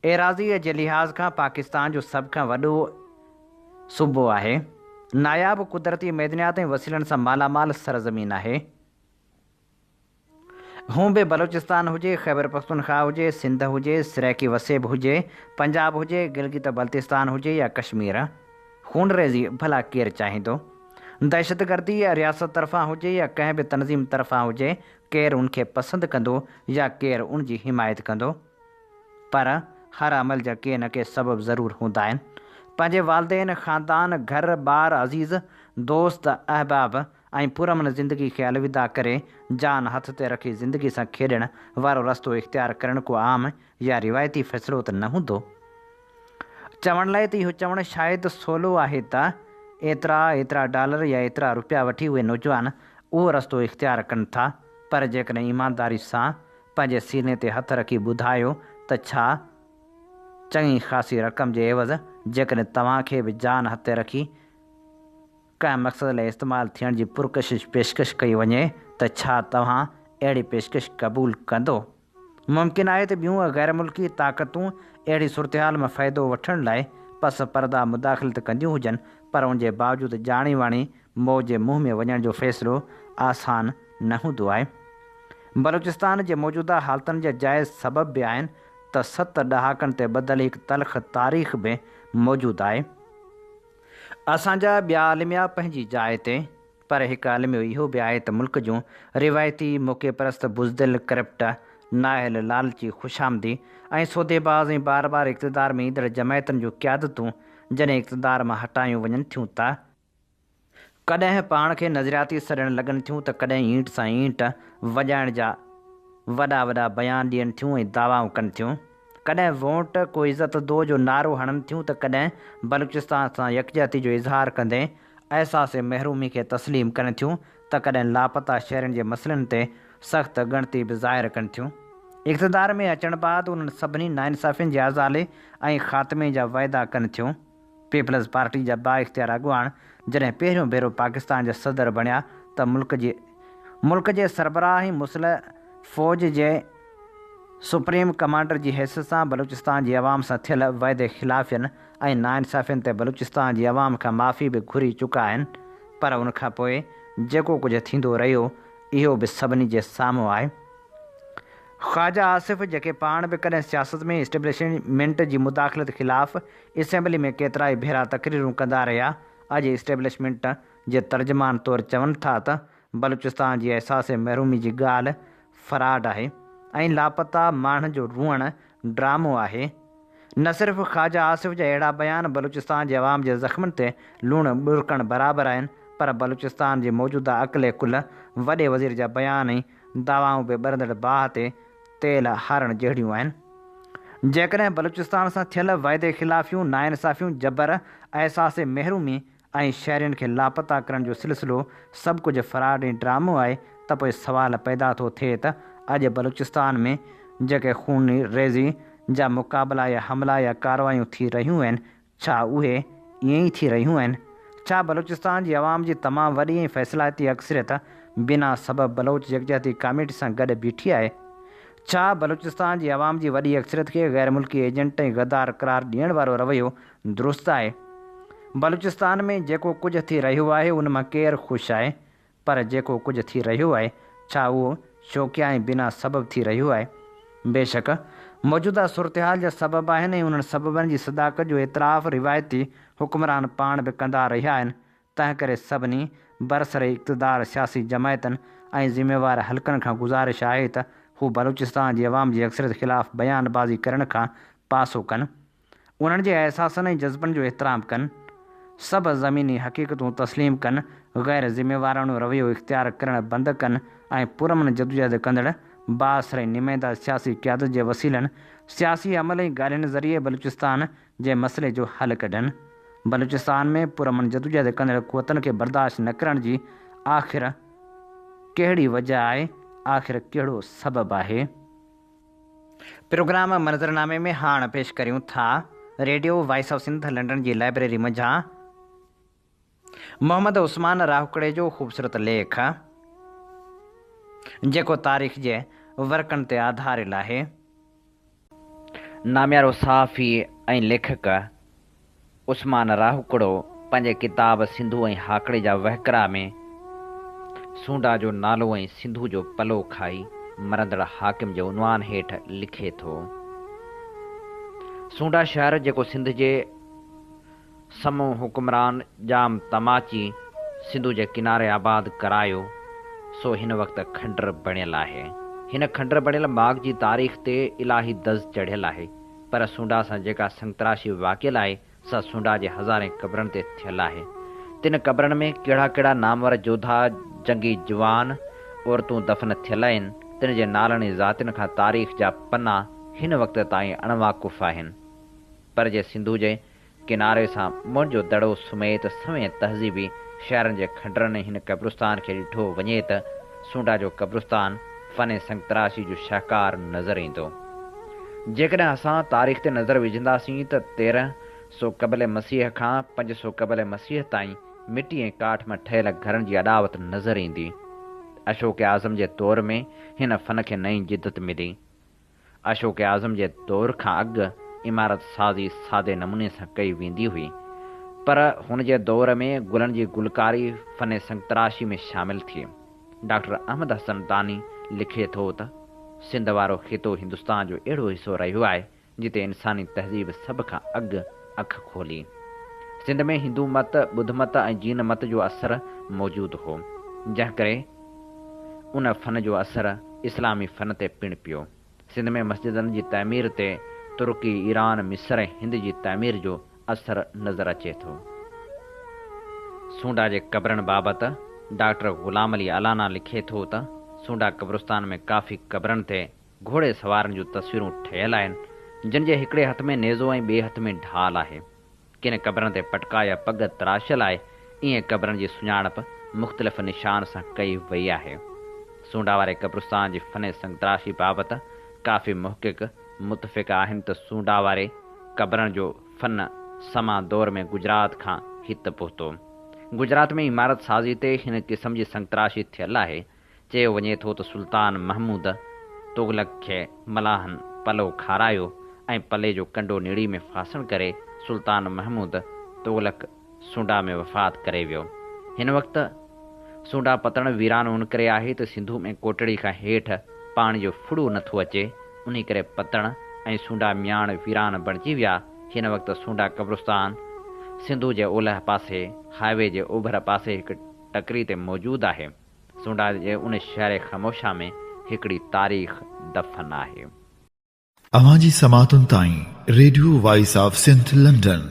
ايراضيء جي لحاظ کان پاڪستان جو سڀ کان وڏو صوبو آهي. ناياب قدرتي معدنيات ۽ وسيلن سان مالا مال سرزمين آهي. هونء به بلوچستان هجي، خيبرپختونخواهه هجي، سنڌ هجي، سرائيڪي وسيب هجي، پنجاب هجي، گلگت بلتستان هجي يا ڪشمير، خونريزي ڀلا ڪير چاهيندو؟ دهشتگردي رياست طرفان هجي يا ڪنهن به تنظيم طرفان هجي، ڪير ان کي پسند ڪندو يا ڪير ان جي حمايت ڪندو؟ پر هر عمل جا ڪي نه ڪي سبب ضرور هوندا آهن. پنهنجي والدين، خاندان، گهر، ٻار، عزيز، دوست، احباب ۽ پرامن زندگي کي الوداع ڪري جان هٿ تي رکي زندگي سان کيڏڻ وارو رستو اختيار ڪرڻ ڪو عام يا روايتي فيصلو ته نه هوندو. چوڻ لاء ته اهو چوڻ شايد سولو آهي ته ايترا ايترا ڊالر يا ايترا روپيا وٺي اهي نوجوان اهو رستو اختيار ڪن ٿا پر جيڪڏهن ايمانداري سان پنهنجي سيني تي هٿ رکي ٻڌايو ته ڇا چڱي خاصي رقم جي عيوض جيڪڏهن توهان کي به جان هٿ تي رکي ڪنهن مقصد لاء استعمال ٿيڻ جي پرڪشش پيشڪش ڪئي وڃي ته ڇا توهان اهڙي پيشڪش قبول ڪندو؟ ممڪن آهي ته ٻيون غيرملڪي طاقتون اهڙي صورتحال مان فائدو وٺڻ لاء پس پرده مداخلت ڪنديون هجن پر ان جي باوجود ڄاڻي واڻي موت جي منهن ۾ وڃڻ جو فيصلو آسان نه هوندو آهي. بلوچستان جي موجوده حالتن جا جائز سبب به آهن ته ست ڏهاڪن تي ٻڌل هڪ تلخ تاريخ به موجود آهي. اسان جا ٻيا الميا پنهنجي جاء تي، پر هڪ الميو اهو به آهي ته ملڪ جون روايتي موقعي پرست، بزدل، ڪرپٽ، نااهل، لالچي، خوشامدي ۽ سوديباز ۽ بار بار اقتدار ۾ ايندڙ جماعتن جون قيادتون جڏهن اقتدار مان هٽايون وڃن ٿيون ته ڪڏهن پاڻ کي نظرياتي سڏڻ لڳن ٿيون ته ڪڏهن اينٽ سان اينٽ وڄائڻ جا وڏا وڏا بيان ڏين ٿيون ۽ دعوائون ڪن ٿيون. ڪڏهن وونٽ ڪو عزت دو جو نعرو هڻن ٿيون ته ڪڏهن بلوچستان سان يڪجهتي جو اظهار ڪندي احساس محرومي کي تسليم ڪن ٿيون ته ڪڏهن لاپتا شهرين جي مسئلن تي سخت ڳڻتي به ظاهر ڪن ٿيون. اقتدار ۾ اچڻ بعد انهن سڀني ناانصافين جي ازالي ۽ خاتمي جا وعدا ڪن ٿيون. پيپلز پارٽي جا بااختيار اڳواڻ جڏهن پهريون ڀيرو پاڪستان جا صدر بڻيا ته ملڪ جي ملڪ جي سربراهه ۽ مسلح فوج جي سپريم ڪمانڊر جي حيثيت سان بلوچستان جي عوام سان ٿيل وعدي خلافين ۽ ناانصافين تي بلوچستان جي عوام کان معافي به گهري چڪا آهن پر ان کانپوء جيڪو ڪجهه ٿيندو رهيو اهو به سڀني جي سامهون آهي. خواجه آصف جيڪي پاڻ به ڪڏهن سياست ۾ اسٽيبلشمينٽ جي مداخلت خلاف اسيمبلي ۾ ڪيترائي ڀيرا تقريرون ڪندا رهيا، اڄ اسٽيبلشمينٽ جي ترجمان طور چون ٿا ته بلوچستان جي احساس محرومي جي ڳالهه فراڊ آهي ۽ لاپتا ماڻهن جو روئڻ ڊرامو آهي. نه صرف خواجه آصف جا اهڙا بيان بلوچستان جي عوام جي زخمن تي لوڻ ٻرڪڻ برابر آهن پر بلوچستان جي موجوده عقل ڪل وڏي وزير جا بيان ۽ دعوائون به ٻرندڙ باهه تي تيل هارڻ جهڙيون آهن. جيڪڏهن بلوچستان سان ٿيل وعدي خلافيون، ناانصافيون، جبر، احساس محرومي ۽ شهرين کي لاپتا ڪرڻ جو سلسلو سڀ ڪجهه فراڊ ۽ ڊرامو آهي ته پوء سوال پيدا ٿو ٿئي ته اڄ بلوچستان ۾ جيڪي خونريزي جا مقابلا يا حملا يا ڪارروايون ٿي رهيون آهن ڇا اهي ائين ئي ٿي رهيون آهن؟ ڇا بلوچستان جي عوام جي تمام وڏي ۽ فيصلائتي اڪثريت بنا سبب بلوچ يڪجهتي ڪاميٽي سان گڏ بيٺي آهي؟ ڇا بلوچستان جي عوام جي وڏي اڪثريت کي غيرملڪي ايجنٽ ۽ غدار قرار ڏيڻ وارو رويو درست آهي؟ بلوچستان ۾ جيڪو ڪجهه ٿي رهيو آهي ان مان ڪير خوش آهي؟ پر جيڪو ڪجهه ٿي رهيو آهي ڇا اهو شوقيا ۽ بنا سبب ٿي رهيو آهي؟ بيشڪ موجوده صورتحال جا سبب آهن ۽ انهن سببن جي صداقت جو اعتراف روايتي حڪمران پاڻ به ڪندا رهيا آهن تنهنڪري سڀني برسر اقتدار سياسي جماعتن ۽ ذميوار حلقن کان گذارش آهي ته هو بلوچستان جي عوام جي اڪثريت خلاف بيان بازي ڪرڻ کان پاسو ڪن. انهن جي احساسن ۽ جذبن جو احترام ڪن، سڀ زميني حقيقتون تسليم ڪن، غير ذميواراڻو رويو اختيار ڪرڻ بند ڪن ۽ پرامن جدوجهد ڪندڙ بااثر ۽ نمائنده سياسي قيادت جي وسيلن سياسي عمل ۽ ڳالهين ذريعي بلوچستان جي مسئلي جو حل ڪڍن. بلوچستان ۾ پرامن جدوجهد ڪندڙ قوتن کي برداشت نه ڪرڻ جي آخر ڪهڙي وجهه آهي، آخر ڪهڙو سبب آهي؟ پروگرام منظرنامي ۾ هاڻ پيش ڪريون ٿا radio voice of Sindh London جي لائبريري منجهان محمد عثمان راهوڪڙي جو خوبصورت ليک جيڪو تاريخ جي ورقن تي آڌاريل آهي. ناميارو صحافي ۽ ليکڪ عثمان راهوڪڙو پنهنجي ڪتاب سنڌو ۽ هاڪڙي جا وهڪرا ۾ سونڊا جو نالو ۽ سنڌو جو پلو کائي مرندڙ حاڪم جي عنوان هيٺ لکي ٿو، سونڊا شهر جيڪو سنڌ جي سمو حڪمران ڄام تماچي سنڌو جي ڪناري آباد ڪرايو، سو هن وقت کنڊر بڻيل آهي. هن کنڊر بڻيل ماڳ جي تاريخ تي الاهي دز چڙهيل آهي، پر سونڊا سان جيڪا سنگتراشي واقيل آهي، سا سونڊا جي هزارين قبرن تي ٿيل آهي. تن قبرن ۾ ڪهڙا ڪهڙا نامور جوڌا، جنگي جوان، عورتون دفن ٿيل آهن، تن جي نالن ۽ ذاتين کان تاريخ جا پنا هن وقت تائين اڻواقف آهن. پر جي سنڌو جي ڪناري سان موئن جو دڙو سميت سوين تهذيبي شهرن جي کنڊرن ۽ هن قبرستان کي ڏٺو وڃي ته سونڊا جو قبرستان فن سنگتراشي جو شاهڪار نظر ايندو. جيڪڏهن اسان تاريخ تي نظر وجهنداسين ته 1300 قبل مسيح کان 500 قبل مسيح تائين مٽي ۽ ڪاٺ مان ٺهيل گهرن جي اڏاوت نظر ايندي. اشوڪ اعظم جي دور ۾ هن فن کي نئين جدت ملي. اشوڪ اعظم جي دور کان اڳ عمارت سازي سادي نموني سان ڪئي ويندي هئي، پر هن جي دور ۾ گلن جي گلڪاري فن سنگتراشي ۾ شامل ٿي. ڊاڪٽر احمد حسن داني لکي ٿو ته، سنڌ وارو خطو هندستان جو اهڙو حصو رهيو آهي، جتي انساني تهذيب سڀ کان اڳ اک کولي. سنڌ ۾ هندو مت، ٻڌ مت ۽ جين مت جو اثر موجود هو، جنهن ڪري ان فن جو اثر اسلامي فن تي پڻ پيو. سنڌ ۾ مسجدن جي تعمير تي ترڪي، ايران، مصر ۽ هند جي تعمير جو اثر نظر اچي ٿو. سونڊا جي قبرن بابت ڊاڪٽر غلام علي الانا لکي ٿو ته، سونڊا قبرستان ۾ ڪافي قبرن تي گهوڙي سوارن جون تصويرون ٺهيل آهن، جن جي هڪڙي هٿ ۾ نيزو ۽ ٻئي هٿ ۾ ڍال آهي. ڪن قبرن تي پٽڪا يا پڳ تراشيل آهي، ائين قبرن جي سڃاڻپ مختلف نشان سان ڪئي وئي آهي. سونڊا واري قبرستان جي فن سنگتراشي بابت ڪافي محقق متفق آهن ته سونڊا واري قبرن جو فن سما دور ۾ گجرات کان هت پهتو. گجرات ۾ عمارت سازي تي هن قسم جي سنگتراشي ٿيل آهي. چيو وڃي ٿو ته سلطان محمود تغلق کي ملاحن پلو کارايو ۽ پلي جو ڪنڊو نڙي ۾ ڦاسڻ ڪري سلطان محمود تغلق سونڊا ۾ وفات ڪري ويو. هن وقت سونڊا پتڻ ويران ان ڪري آهي ته سنڌو ۾ ڪوٽڙي کان هيٺ پاڻي جو ڦڙو نه ٿو اچي، انهي ڪري پتڻ ۽ سونڊا مياڻ ويران بڻجي ويا. هن وقت سونڊا قبرستان سنڌو جي اولهه پاسي هاء وي جي اوڀر پاسي هڪ ٽڪري تي موجود آهي. سونڊا جي ان شهر خموشا ۾ هڪڙي تاريخ دفن آهي. اوهان جي سماعتن تائين radio voice of Sindh London.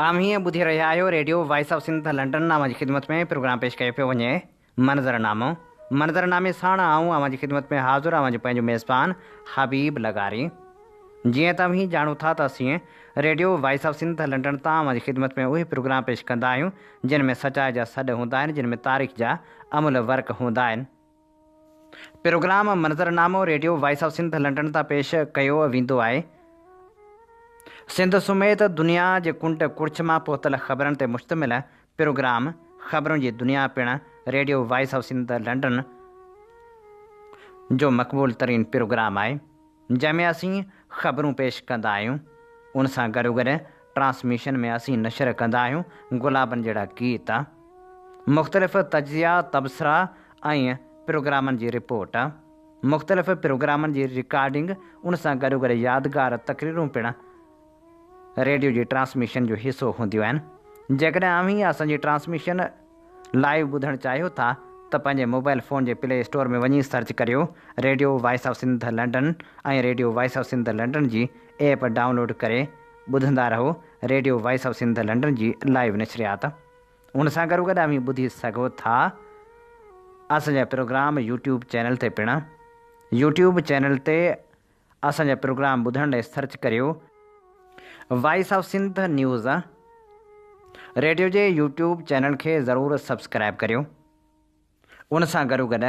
اوهين ٻڌي رهيا آهيو radio voice of Sindh London اوهان جي خدمت ۾ پروگرام پيش ڪيو پيو وڃي منظر نامو منظر نامي ساڻ آئون اوهان جي خدمت ۾ حاضر اوهان جو پنهنجو ميزبان حبيب لغاري. جيئن ته اوهين ڄاڻو ٿا ته اسين radio voice of Sindh London تان اوهان جي خدمت ۾ اهي پروگرام پيش ڪندا آهيون جن ۾ سچائي جا سڏ هوندا آهن جن ۾ تاريخ جا املهه ورق هوندا آهن. پروگرام منظرنامو radio voice of Sindh London تان پيش ڪيو ويندو آهي. سنڌ سميت دنيا جي ڪنڊ ڪڙڇ مان پهتل خبرن تي مشتمل پروگرام خبرن جي دنيا پڻ radio voice of Sindh London جو مقبول ترين پروگرام آهي. جنهن ۾ اسين خبرون پيش ڪندا آهيون، ان سان گڏوگڏ ٽرانسميشن ۾ اسين نشر ڪندا آهيون گلابن جهڙا گيت، مختلف تجزيا، تبصرا ۽ پروگرامن جي رپورٽ، مختلف پروگرامن جي رڪارڊنگ، ان سان گڏوگڏ يادگار تقريرون پڻ ريڊيو جي ٽرانسميشن جو حصو هونديون آهن. جيڪڏهن اوهين اسان جي ٽرانسميشن لائيو ٻڌڻ چاهيو ٿا ته پنهنجي موبائل فون جي پلي اسٽور ۾ وڃي سرچ ڪريو radio voice of Sindh London ۽ radio voice of Sindh London جي ايپ ڊائونلوڊ ڪري ٻڌندا رهو radio voice of Sindh London جي لائيو نشريات. ان سان گڏوگڏ اوهين ٻڌي سگهو ٿا اسان جا پروگرام يوٽيوب چينل تي پڻ. يوٽيوب چينل تي اسان جا پروگرام ٻڌڻ لاء سرچ ڪريو voice of Sindh news radio جي يوٽيوب چينل کي ضرور سبسڪرائب ڪريو ان سان گڏوگڏ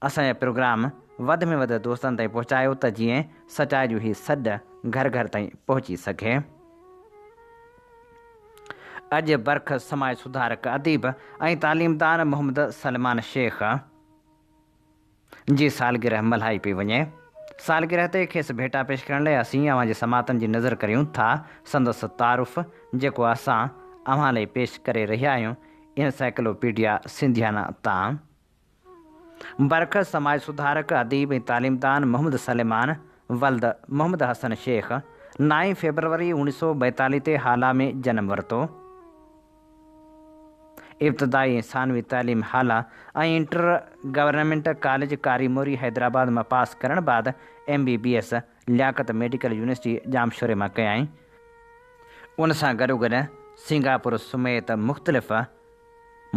اسان جا پروگرام وڌ ۾ وڌ دوستن تائين پهچايو ته جيئن سچائي جو هي سڏ گهر گهر تائين پهچي سگهي. اڄ برک سماج سڌارڪ اديب ۽ تعليمدان محمد سلمان شيخ جي سالگرهه ملهائي پئي وڃي. سالگرهه تي کيس ڀيٽا پيش ڪرڻ لئه اسين اوهان جي سماعتن جي نظر ڪريون ٿا سندس تعارف جيڪو اسان اوهان لئه پيش ڪري رهيا آهيون انسائيڪلوپيڊيا سنڌيانا تان. برک سماج سڌارڪ، اديب ۽ تعليمدان محمد سليمان ولد محمد حسن شيخ نائين فيبروري اوڻيهه سؤ ٻائيتاليهه تي هالا ۾ جنم ورتو. ابتدائي ۽ ثانوي تعليم Hala ۽ inter government college Kari Mori Hyderabad مان پاس ڪرڻ بعد M B B S Liaquat medical university ڄامشوري مان ڪيائين. ان سان گڏوگڏ سنگاپور سميت مختلف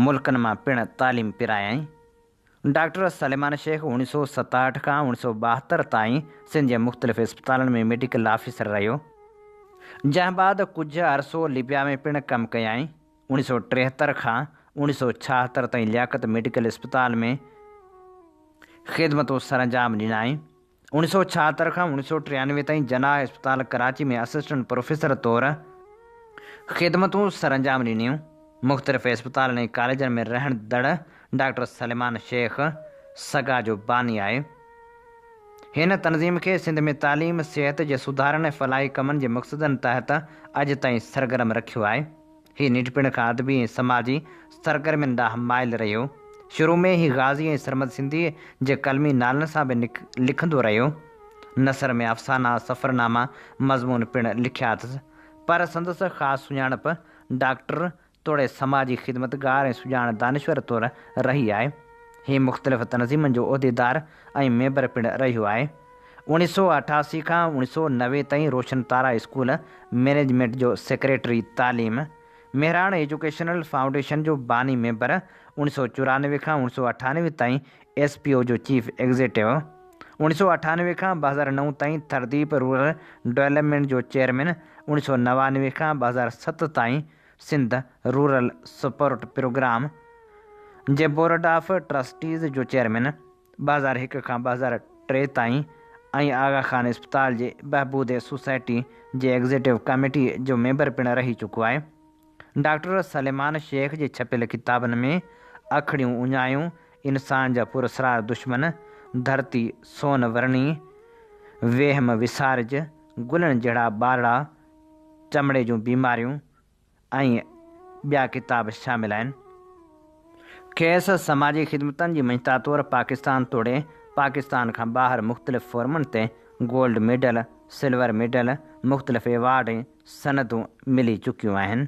ملڪن مان پڻ تعليم پرايائين. ڊاڪٽر سليمان شيخ اوڻيهه سؤ ستاهٺ کان اوڻيهه سؤ ٻاهتر تائين سنڌ جي مختلف اسپتالن ۾ ميڊيڪل آفيسر رهيو. جنهن بعد ڪجهه عرصو لبيا ۾ پڻ ڪم ڪيائين. اوڻيهه سؤ ٽيهتر کان اوڻيهه سؤ ڇاهتر تائين لياقت ميڊيڪل اسپتال ۾ خدمتون سرانجام ڏنائين. اوڻيهه سؤ ڇاهتر کان اوڻيهه سؤ ٽيانوي تائين جناح اسپتال ڪراچي ۾ اسسٽنٽ پروفيسر طور خدمتون سرانجام ڏنيون. مختلف اسپتالن ۽ ڪاليجن ۾ رهندڙ ڊاڪٽر سليمان شيخ سگا جو باني آهي. هن تنظيم کي سنڌ ۾ تعليم، صحت جي سڌارن ۽ فلاحي ڪمن جي مقصدن تحت اڄ تائين سرگرم رکيو آهي. هي ننڍپڻ کان ادبي ۽ سماجي سرگرمين ڏانهن مائل رهيو. شروع ۾ هي غازي ۽ سرمد سنڌيء جي قلمي نالن سان به لکندو رهيو. نثر ۾ افسانا، سفرناما، مضمون پڻ لکيا اٿس. پر سندس خاص سڃاڻپ ڊاڪٽر توڙي سماجي خدمتگار ۽ سڄاڻ دانشور طور رهي آهي. هي مختلف تنظيمن جو عهديدار ۽ ميمبر پڻ رهيو آهي. اوڻيهه سؤ اٺاسي کان اوڻيهه سؤ 90 تائين روشن تارا اسڪول مئنيجمينٽ جو سيڪريٽري تعليم، مهراڻ ايجوڪيشنل فائونڊيشن جو باني ميمبر، اوڻيهه سؤ 94 کان اوڻيهه سؤ 98 تائين ايس پي او جو چيف ايگزيٽو، اوڻيهه سؤ 98 کان 2009 تائين ٿرديپ رورل ڊولپمينٽ جو چيئرمين، اوڻيهه سؤ 99 کان 2007 تائين سنڌ رورل سپورٽ پروگرام جي بورڊ آف ٽرسٽيز جو چيئرمين، 2001 کان 2003 تائين ۽ آغا خان اسپتال جي بهبود سوسائٽي جي ايگزيٽو ڪميٽي جو ميمبر پڻ رهي چڪو آهي. ڊاڪٽر سليمان شيخ جي ڇپيل ڪتابن ۾ اکڙيون اڃايون، انسان جا پراسرار دشمن، ڌرتي سون ورڻي، ويهم وسارج، گلن جهڙا ٻارڙا، چمڙي جون بيماريون ۽ ٻيا ڪتاب شامل آهن. کيس سماجي خدمتن جي مڃتا طور پاڪستان توڙي پاڪستان کان ٻاهر مختلف فورمن تي گولڊ ميڊل، سلور ميڊل، مختلف ايوارڊ ۽ سندون ملي چڪيون آهن.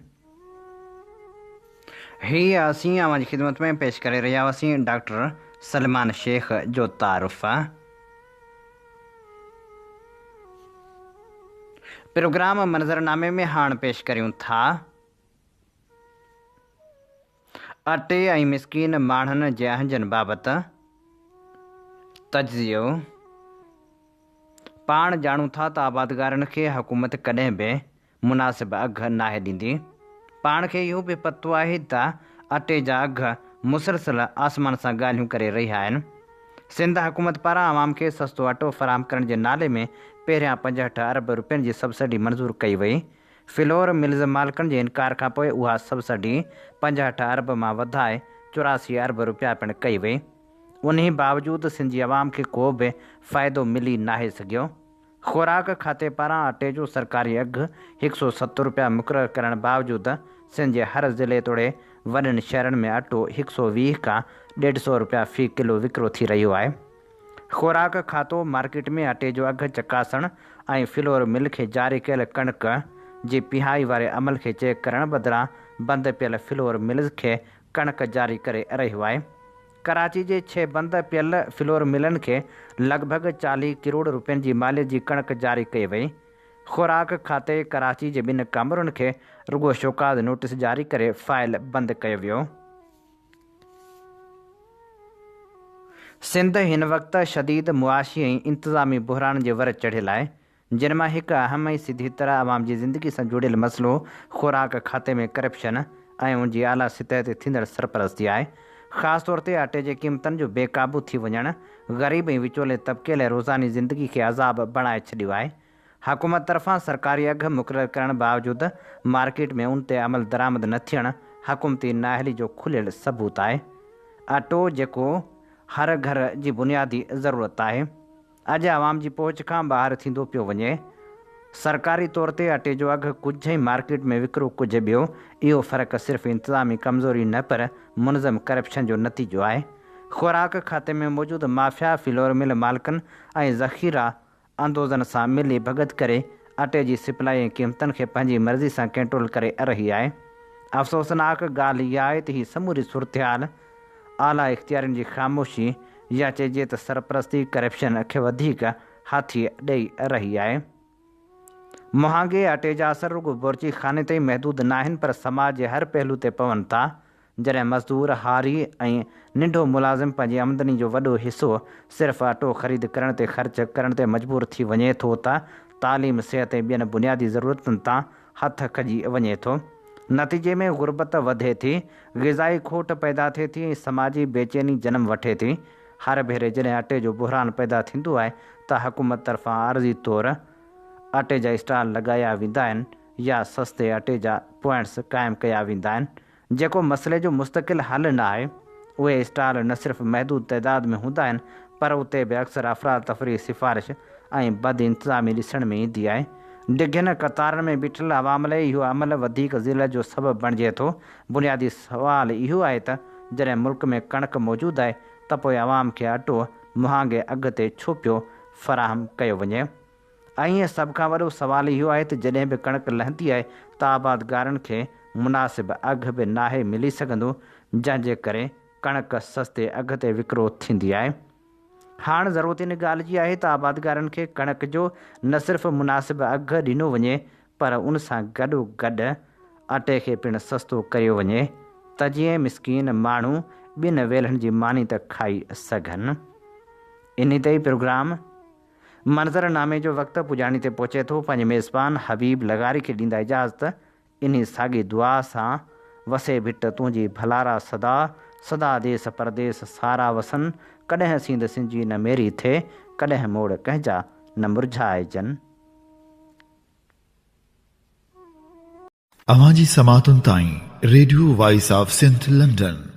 هي اسين اوهان جي خدمت ۾ پيش ڪري رهيا هئاسين ڊاڪٽر سلمان شيخ جو تعارف. پروگرام منظرنامي ۾ هاڻ پيش ڪريون ٿا. اٽي ۽ مسڪين ماڻهن جي اهنجن بابت تجزيو. پاڻ ڄاڻون ٿا ته آبادگارن کي حڪومت ڪڏهن به مناسب اگهه ناهي ڏيندي. پاڻ کي اهو به پتو آهي ته اٽي جا اگهه مسلسل آسمان سان ڳالهيون ڪري رهيا آهن. سنڌ حڪومت پاران عوام کي سستو اٽو فراهم ڪرڻ جي نالي ۾ پهريان 65 ارب رپين جي سبسڊي منظور ڪئي وئي. فلور ملز مالڪن جي انڪار کانپوء اها سبسڊي 65 ارب مان وڌائي 84 ارب رپيا پڻ ڪئي وئي. انهي باوجود سنڌ جي عوام کي ڪو به فائدو ملي ناهي سگهيو. خوراڪ کاتي پاران اٽي جو سرڪاري اگهه هڪ سئو ست رپيا مقرر ڪرڻ باوجود سنڌ جي هر ضلعي توڙي وڏن شهرن ۾ اٽو هڪ سئو 20 کان ڏيڍ سئو رپيا في ڪلو وڪرو ٿي رهيو آهي. خوراڪ کاتو مارڪيٽ ۾ اٽي جو اگهه چڪاسڻ ۽ فلور مل کي جاري ڪيل ڪڻڪ جي پيهائي واري عمل کي چيڪ ڪرڻ بدران بند پيل فلور ملز کي ڪڻڪ جاري ڪري رهيو آهي. ڪراچي جي ڇهه بند پيل فلور ملن کي لڳ ڀڳ 40 ڪروڙ رپين جي ماليت جي ڪڻڪ جاري ڪئي وئي. خوراڪ کاتي ڪراچي جي ٻن ڪامورن کي رڳو شوڪاز نوٽيس جاري ڪري فائل بند ڪيو ويو. سنڌ هن وقت شديد معاشي ۽ انتظامي بحران جي ور چڙهيل آهي. جن مان هڪ اهم ۽ سڌي طرح عوام جي زندگي سان جڙيل مسئلو خوراڪ کاتي ۾ ڪرپشن ۽ ان جي اعليٰ سطح تي ٿيندڙ سرپرستي آهي. خاص طور تي اٽي جي قيمتن جو بي قابو ٿي وڃڻ غريب ۽ وچولي طبقي لاء روزاني زندگي کي عذاب بڻائي ڇڏيو آهي. حڪومت طرفان سرڪاري اگهه مقرر ڪرڻ باوجود مارڪيٽ ۾ ان تي عمل درآمد نه ٿيڻ حڪومتي نااهلي جو کليل ثبوت آهي. اٽو جيڪو هر گهر جي بنيادي ضرورت آهي. اڄ عوام جي پهچ کان ٻاهر ٿيندو پيو وڃي. سرڪاري طور تي اٽي جو اگهه ڪجهه ۽ مارڪيٽ ۾ وڪرو ڪجهه ٻيو، اهو فرق صرف انتظامي ڪمزوري نه پر منظم ڪرپشن جو نتيجو آهي. خوراڪ کاتي ۾ موجود مافيا فلور مل مالڪن ۽ ذخيره اندوزن سان ملي ڀڳت ڪري اٽي جي سپلائي ۽ قيمتن کي پنهنجي مرضي سان ڪنٽرول ڪري رهي آهي. افسوسناڪ ڳالهه اها آهي ته هي سموري صورتحال اعليٰ اختيارين جي خاموشي يا چئجي ته سرپرستي ڪرپشن کي وڌيڪ هٿي ڏئي رهي آهي. مهانگي اٽي جا اثر رڳو بورچي خاني تائين محدود ناهن پر سماج جي هر پهلو تي پون ٿا. جڏهن مزدور، هاري ۽ ننڍو ملازم پنهنجي آمدني جو وڏو حصو صرف اٽو خريد ڪرڻ تي خرچ ڪرڻ تي مجبور ٿي وڃي ٿو ته تعليم، صحت ۽ ٻين بنيادي ضرورتن تان هٿ کڄي وڃي ٿو. نتيجي ۾ غربت وڌي ٿي، غذائي کوٽ پيدا ٿئي ٿي ۽ سماجي بيچيني جنم وٺي ٿي. هر ڀيري جڏهن اٽي جو بحران پيدا ٿيندو آهي ته حڪومت طرفان عارضي طور اٽي جا اسٽال لڳايا ويندا آهن يا سستي اٽي جا پوائنٽس قائم ڪيا ويندا آهن جيڪو مسئلي جو مستقل حل نه آهي. اهي اسٽال نه صرف محدود تعداد ۾ هوندا آهن پر اتي به اڪثر افراتفري، سفارش ۽ بد انتظامي ڏسڻ ۾ ايندي آهي. ڊگهين قطارن ۾ بيٺل عوام لاء اهو عمل وڌيڪ ذلت جو سبب بڻجي ٿو. بنيادي سوال اهو آهي ته جڏهن ملڪ ۾ ڪڻڪ موجود آهي ته پوء عوام کي اٽو مهانگي اگهه تي ڇو پيو فراهم ڪيو وڃي؟ ۽ سڀ کان وڏو سوال اهو آهي ته جڏهن به ڪڻڪ لهندي آهي ته آبادگارن کي مناسب اگهه به ناهي ملي سگهندو جنهن جي ڪري ڪڻڪ سستي اگهه تي وڪرو ٿيندي آهي. هاڻ ضرورت ان ڳالهه جي آهي ته آبادگارن کي ڪڻڪ جو نه صرف مناسب اگهه ڏنو وڃي پر ان سان گڏو گڏ اٽي کي پڻ سستو ڪيو وڃي ته جيئن مسڪين ماڻهو ٻن ويلهن جي ماني ته کائي سگهن. انهي تي ئي پروگرام منظر نامي جو وقت پڄاڻي تي پهچي ٿو. پنهنجي ميزبان حبيب لغاري کي ڏيندا اجازت. انهي ساڳي دعا سان وسي ڀٽ تنهنجي ڀلارا سدا، سدا ديس پرديس سارا وسن، ڪڏهن سينڌ سنجي نه ميري ٿئي، ڪڏهن موڙ ڪنهن جا نه مرجهائجن. اوهان جي سماعتن تائين radio voice of Sindh London.